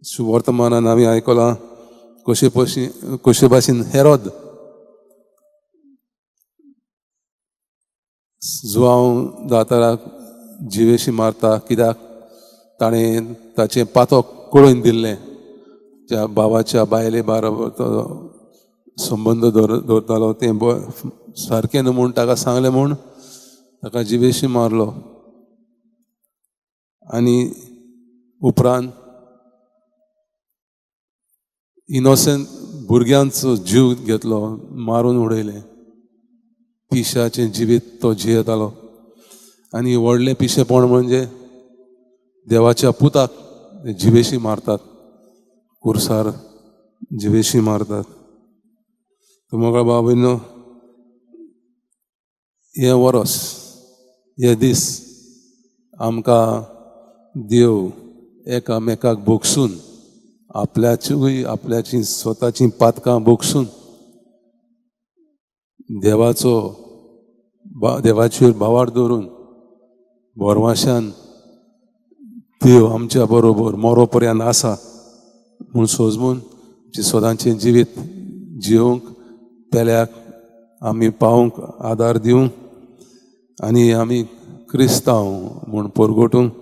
सुवर्तमानान आमी आयकलां कशे पशी कशे भाशेन हेरोद जुवांव दाताराक जिवेशी मारता, कित्याक ताणें ताचें पातक कळोवन दिल्लें. ज्या बाबाच्या बायले बाराबर तो संबंद दवरतालो तें सारकें न्हू म्हूण ताका सांगलें म्हूण ताका जिवेशी मारलो. आनी उपरांत इनोसंट भुरग्यांचो जीव घेतलो, मारून उडयलें. पिशाचें जिवीत तो जियेतालो. आनी व्हडलें पिशेपण म्हणजे देवाच्या पुताक जिवेशी मारतात, कुर्सार जिवेशी मारतात. तुमकां बाबीनो हें वरस, हे दीस आमकां देव एकामेकाक भोगसून, आपल्याचूय आपल्याची स्वताची पातकां भोगसून देवाचो देवाचेर भावार दवरून भरवाशान देव आमच्या बरोबर मरो पर्यंत आसा म्हूण सोजमून आमचें सदांचें जिवीत जिवंक पेल्याक आमी पावूंक आदार दिवंक आनी आमी क्रिस्तांव म्हूण परगटूंक